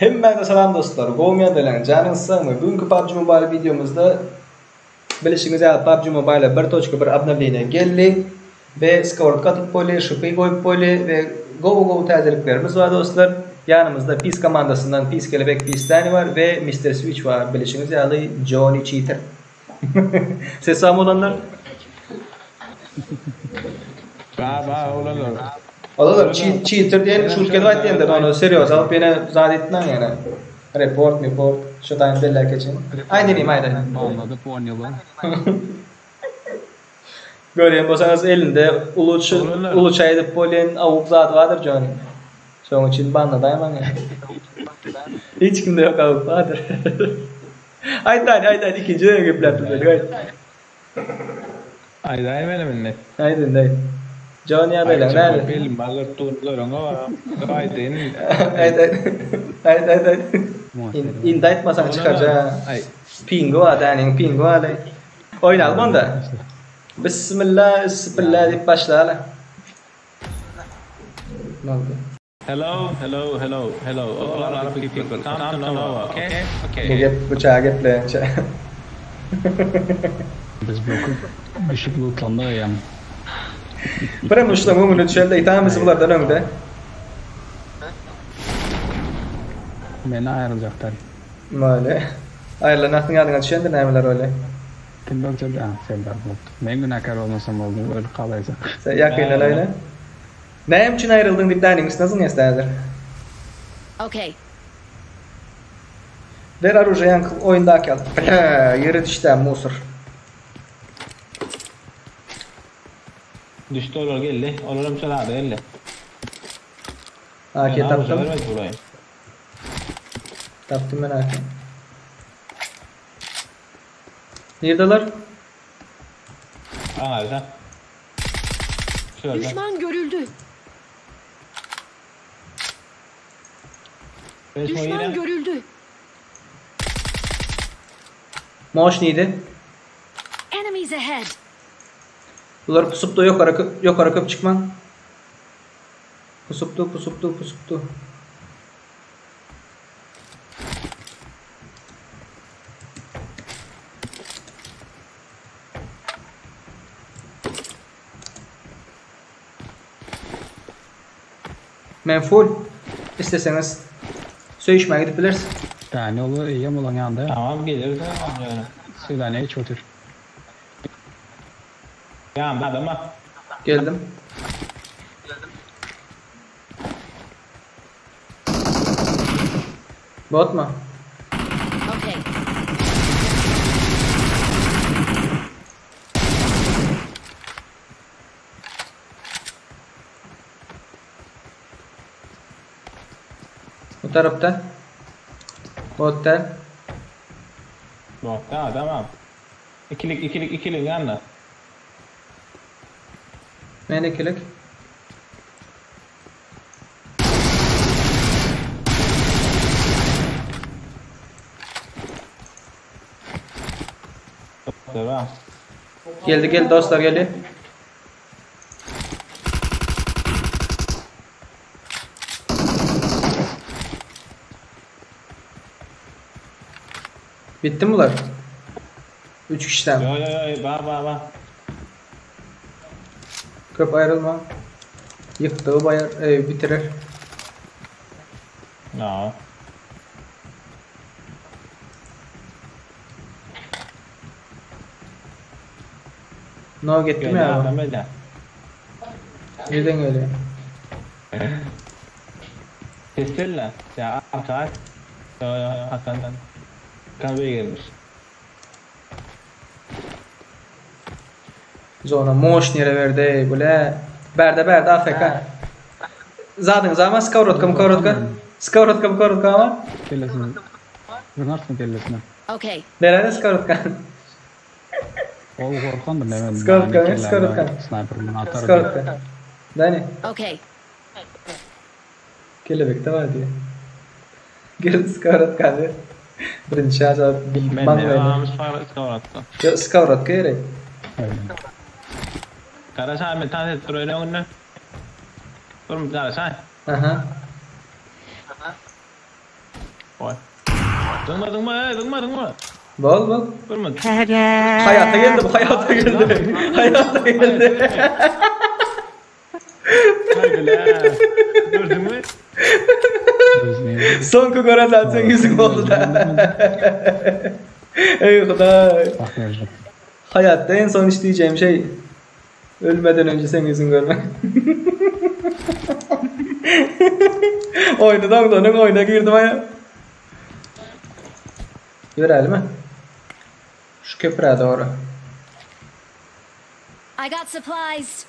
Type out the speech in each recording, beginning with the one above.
Hemmäňize salam dostlar, gowmy ýagdaýlaryňyz, janyňyz sagmy? Bu günki PUBG Mobile wideomyzda bilişiňiz ýaly PUBG Mobile 1.1 obnowleniýe geldi we skowrodka atyp bolýar, şypy goýup bolýar we gowy gowy täzeliklerimiz bar dostlar. Ýanymyzda Peace komandasyndan Peace Kelebek Peace Dani bar we Mister Switch bar, bilişiňiz ýaly Johnny Cheater. Ses sagmy oglanlar? Ba ba oglanlar. Oglanlar cheater diýen şut gelip aýtýandyr ony serýoz alyp ýene zat etmäň ýene. Report meport şu taýyny belläp geçiň. Aýt inim aýt aýt. Banladyp on ýyla. Görýän bolsaňyz elinde uly uly çaý edip bolýan awuk zady bardyr Johnny. Şoň üçin banladaýmaň ýa. Hiç kimde ýok awuk bardyr. Aýt Dani aýt aýt ikinji gezek gepläp bilmedik aýt. Aýdaýyn menem indi. Aýt indi aýt. Jon ýagdaýlaň näme? Belim agyryp dur göreňok a. Aýdaýyn. Aýt aýt. Aýt aýt aýt. Indi aýtmasaň çykarja. Pingi bar Daniň pingi barly. Oýnalymy onda? Bismilla isbilla diýip başlaly. Boldy. Hello hello hello hello all Arab people come to Nova okay okay. Bu gep bu çaga gepleýänçä. Biz böküp düşüp lootlandyk eýýäm. Birem uçsaň öňüne düşeli itam biz bulardan öňde. Meni aýryljaklar. Maýly. Aýrylan wagtyň ýadyňa düşendir nämeler bolýa. Kim bökjek? Ah, Serdar bolupdyr. Men günäkär bolmasam boldy, ölüp galaýjak. Sen ýakyndan oýna. Näme üçin aýryldyň diýip Daniň üstüne zyňýas häzir. Okay. Ber oružie ýaňky oýundaky ýaly. Blä, ýere düşdä musor. Düşdi olar geldi. Olaram şol ada geldi. AK Men oružie tapdym. bermedi bulaýyn. Tapdym men AK. Nirdeler? Aňarda. Şurada. Düşman görüldü. Beş Düşman moýra. görüldü. Moş niydi? Enemies ahead. Bular pusupdy ýokary ýokary köp çykmaň. Pusupdy, pusupdy, pusupdy. Men full. Isleseňiz söýüşmäge gidip bileris. Däne olar eýýäm olaň ýanynda. Tamam geliriz ýöne. Söýläne geçip otyr. Ýanynda adam bar. Geldim. Botma. Okay. Bu tarapda. Bot däl. Bot däl adam. Ikilik ikilik ikilik ýanynda. Men ikilik. Devam. Geldi geldi dostlar geldi. Bitti mi bular? 3 kişiden. Yo yo yo ba ba ba. Köp ayrılma. Ýykdygy baýar, e, bitirer. No. No gitdi mi Geldi ya? adam öyle. Nereden geliyor? Kestirle. Ya arka. Yo yo arkandan. Kahveye gelmiş. Zona moş nere berdi bule. Berde berde AFK. Zadyňyz ama skowrodka mı skowrodka? Skowrodka mı skowrodka ama? Kellesine. Zyňarsyň kellesine. Okay. Nerede skowrodka? Ol gorkandyr näme. Skorodka, ne? Skorodka. Sniper bilen atar. Skowrodka. Dani. Okay. Kelebekde var diye. Gel skowrodka diye. Birinci şaja Ben de almış para skavrattı. Skowrodka gerek. Öyle. Garaşaý men tans edip duraýyn öňünde. Dur garaşaý. Aha. Goý. Zyňma zyňma eý zyňma zyňma. Bol bol. Durma. Haýata geldi bu haýata geldi. Haýata geldi. Haýdyla. Gördüňmi? Soňky gören zat seň ýüzüň boldy da. Eý Hudaý. Bak gördüm. Haýatda en son iş diýjegim şey ölmeden önce seň ýüzüňi görmek. Oýny doňdanyň oýna girdim aýa. Ýörälimi? Şu köprä dogry. I got supplies.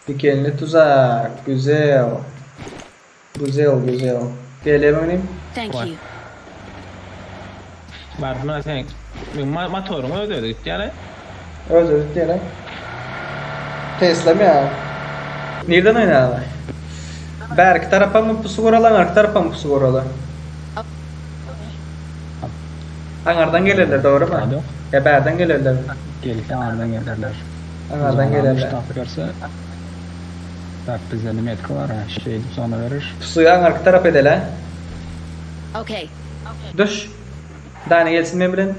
Dikenli tuzak. Güzel. Güzel, güzel. Gelelim inim. Thank you. Bardyma sen. Men motoryň özi özi gitýär. Özi özi gitýär. Tesla mi ya? Nirden oýnaýarlar? Bärki tarapa mı pusu guraly, aňarky tarapa mı pusu guraly? Aňardan gelerler, dogrymy? Yok. Ya bärden gelerler. Gelse aňardan gelerler. Aňardan gelerler. Mustafa görse Bak bizde ne metki var ha. Şey edip sonra verir. Pusuyu aňarky tarap edeli. Okay. Düş. Dani gelsin men bilen.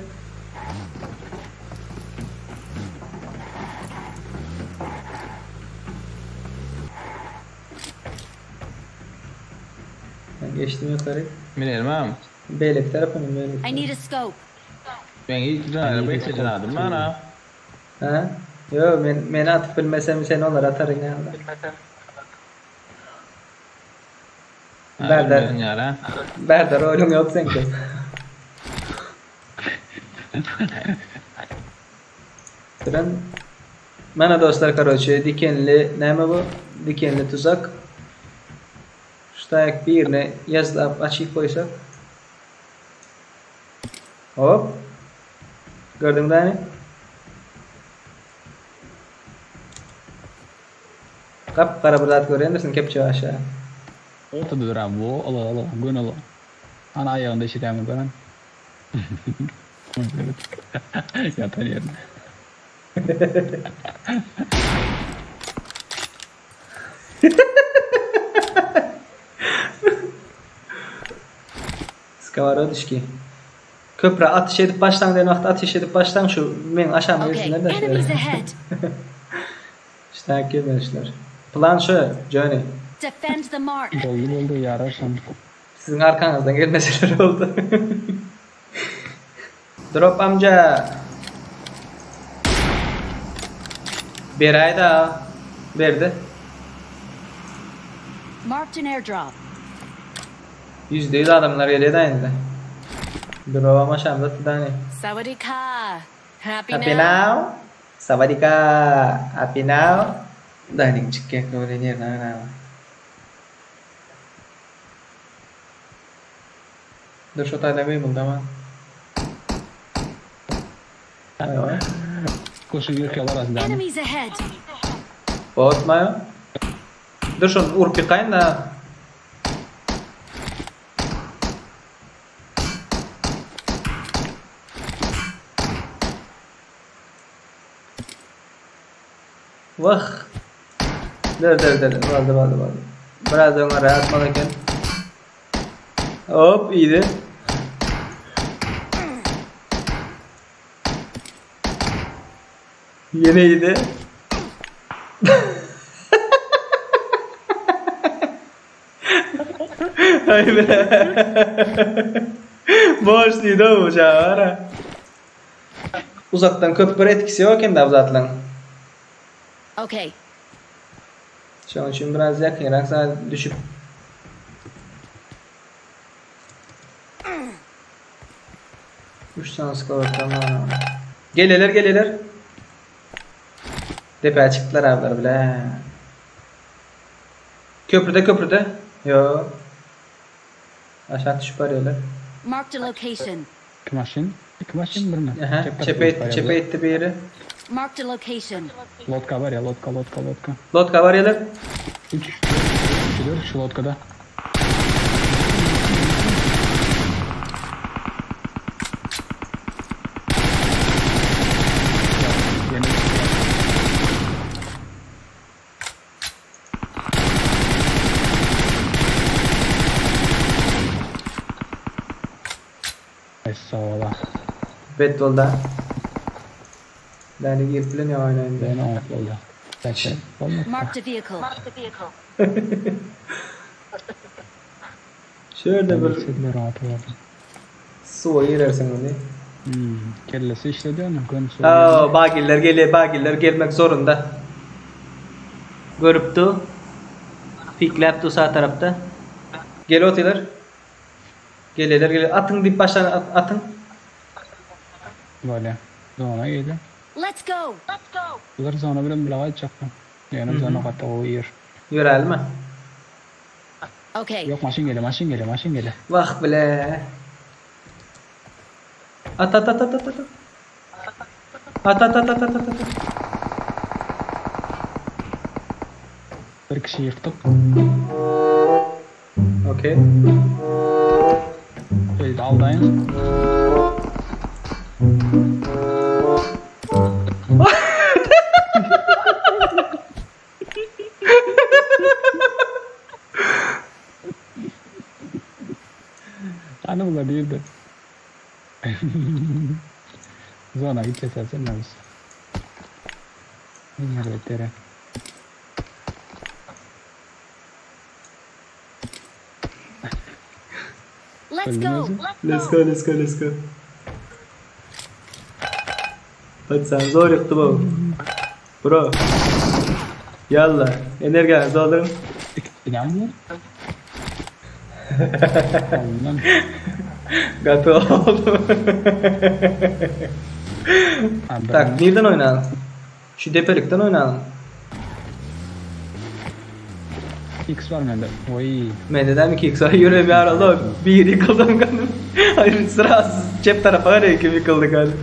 Ben geçtim yukarı. Binelim am. Beyleki tarafa mı? Beyleki I need a scope. Ben ilk can araba için aldım bana. Ha? Yo men meni atyp bilmesem seni onlar ataryn ýa. Berder. Yara. Berder oýnuň ýok seňki. Ben Mana dostlar karoçe dikenli näme bu? Dikenli tuzak. Şu taýak birine ýazlap açyp goýsak. Hop. Gördüň däni? Gap gara bir zat görýändirsiň kepçe aşağı. Ortada duran bu. Ala ala. Gün ala. Ana ayağında işitemi gören. Yatan yerine. Skavarodişki. Köprä atyş edip başlaň diýen wagtda atyş edip başlaň şu men aşağıma Okay. gelsinler de. Enemies ahead. İşte gelmemişler. Plan şu Johnny. Defend the mark. Boldu boldu yararsan. Sizin arkanızdan gelmeseler oldu. Drop amca. Bir ay daha. Verdi. Marked an airdrop. %100 adamlar geliyor da indi. Drop ama şamda tane. Sawadika. Happy, Happy now. Sawadika. Happy now. Dining çıkacak öyle yerine. Dur şu tane bir buldu ama. Aywa. Koşu yırkıyorlar az daha. Enemies ahead. Botma. Dur şunu urup yıkayın da. Vah. Dur dur dur. Vardı vardı vardı. Biraz onlara atmalıken. Hop iyiydi. Yine iyiydi. Ay be. Boş değil o bu çağır. Uzaktan köp bir etkisi yok hem de uzatlan. Okay. Şonuň üçin biraz yakınrak sana düşüp Üç tane skor tamam. Geleler geleler. Depeye çıktılar abiler bile. Köprüde köprüde. Yo. Aşağı düşüp arıyorlar. Marked a location. İki maşın. İki maşın bir mi? Aha, çepe itti, çepe itti bir yeri. Marked a location. Lotka var ya lotka lotka lotka. Lotka var yerler. 3 3 4 şu lotkada. Yemek. Bet bolda. Däne girip bilen ýa oýna indi. Däne oňat boldy. Bäşe bolmady. Marked a vehicle. Şu ýerde bir Bilseler oňat bolardy. Suwa girersiň indi. Hmm, kellesi işledi ony, göni suwa Aa, girdi. bagiller gelýär, bagiller gelmek zorunda. Görüp dur. Pikläp dur sag tarapda. Gelip otyrlar. Gelýärler, gelýär. Atyň diýip başlan atyň. Bolýar. Zona gelýär. Let's go. Bular zona bilen bile gaýtjakmy? Ýöne zona gaty gowy ýer. Ýörälimi? Okay. Ýok, maşyn gelýär, maşyn gelýär, maşyn gelýär. Wah bile. At at at at at at. At at at at at at. Bir kişi ýykdyk. Okey. Şeýdip aldaýyn. Hany bular nirde? Zona gitjek zaten biz. Nerede dere? Let's go. Let's go, let's go, let's go. Hadi sen zor ýykdy bu. Bro. Ýalla, energiýaňyzy dolduryň. Bilýän mi? Alyndan. Gaty oldu. Tak, nirden oýnalyň? Şu depelikden oýnalyň. X bar mende. Oý. Mende dämi 2x bar. Ýüregim ýaryldy. Biri ýykyldam ganym. Hayır, sırasız çep tarafa garaya kim ýykyldy ganym.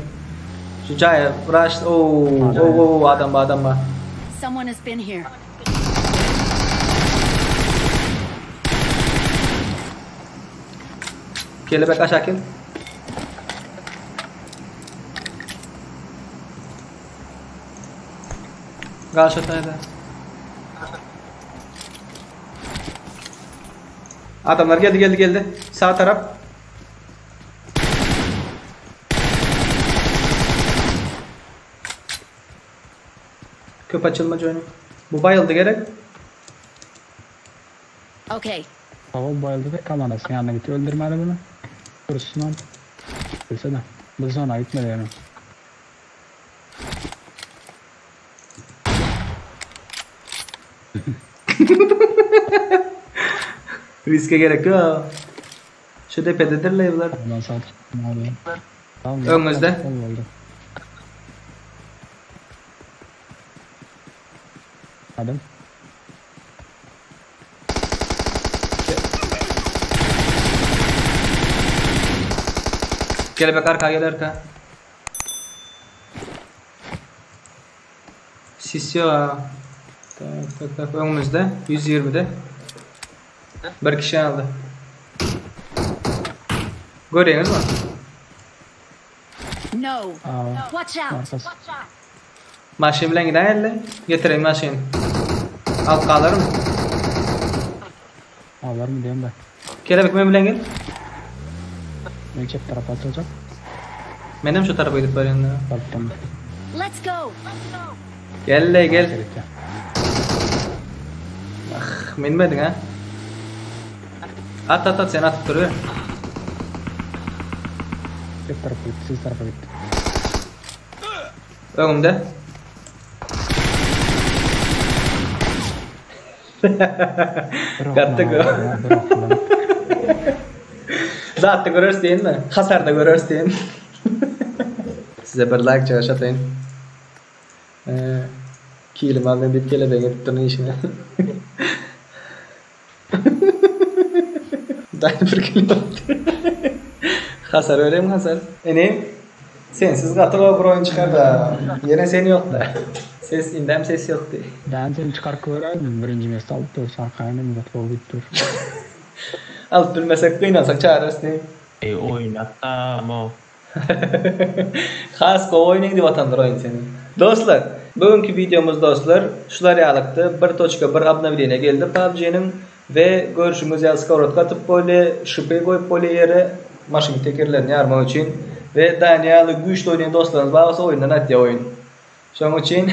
Şu jaýa rush. Oo, oo, oo, adam bar, adam bar. Someone has been here. Kelebek aşak gel. Gal şu taýda. Adamlar geldi geldi geldi. Sağ tarap. Köp açılmaca oyunu. Bu bayıldı gerek. Okay. Hava bayıldy da komandasy ýanyna gitdi öldürmäli bunu. Dursun ol. Bilsene. Bu zona gitmeli ýöne. Riske gerek yok. Şu depededir leybular. Ondan sağ çıktım Tamam. Öňüňizde. Oldu. Adam. Kelebek arka gel arka. Sis yok ha. Tak tak tak öňümizde 120'de. Bir kişi aldy. Görýäňizmi? No. Aa, Watch out. arkasy. Maşyn bilen giden elle. Getireyim maşyn. Alyp galarmy? Alarmy diýen ben. Kelebek men bilen gel. Men çep tarapa atylacak. Menem şu tarapa gidip barýan. da. Tarapdan. Let's go. Gel le gel. Gerekli. Ah, minmediň ha. At at at sen atyp dur. Çep tarapa gitti, siz tarafa gitti. Öňümde. Gatdy Bir okuna. Zatda göreris diýin mi? Hasarda göreris diýin. Size bir like çykaş atayyn. Ee, kilim aldım diýip kelebeň edip durun işine. Daýy bir kilim aldy. Hasar öylemi hasar? Ene sensiz gaty gowy bir oýun çykar da. Ýene sen ýok da. Ses indem ses ýok diý. Ben seni çıkarıp görerdim. Birinci mesut alıp dur. Sarkayını millet bol git dur. Alyp bilmesek gynansak çağırarys diý. Ey oýnatda mo. Has gowy oýnaň diýip atandyr oýun seni. Dostlar, bugünkü videomuz dostlar şular ýalykdy. 1.1 obnowleniýe geldi PUBG-niň we görşüňiz ýaly skowrodka atyp bolýar, şypy goýup bolýar ýere maşyn tekerlerini ýarmak üçin. We Daniýaly güýçli oýnaýan dostlaryňyz bar bolsa oýundan atýar oýun. Şonuň üçin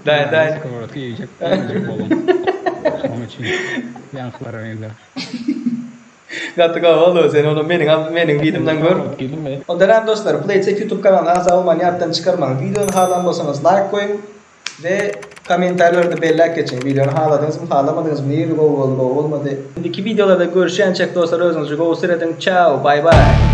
Daý daý. Skowrodka iýjek iýjek boldum. Şonuň üçin ýaňkylara meňzäp. Gaty gowy boldy sen ony meniň meniň widimden gör. Onda näme dostlar Playtech YouTube kanalyna agza bolmany ýatdan çykarmaň. Wideony halan bolsaňyz laýk goýuň we kommentariýalarda belläp geçiň wideony haladyňyzmy halamadyňyzmy nirede gowy boldy gowy bolmady. Indiki wideolarda görüşýänçäk dostlar özüňizi gowy serediň çao baý baý.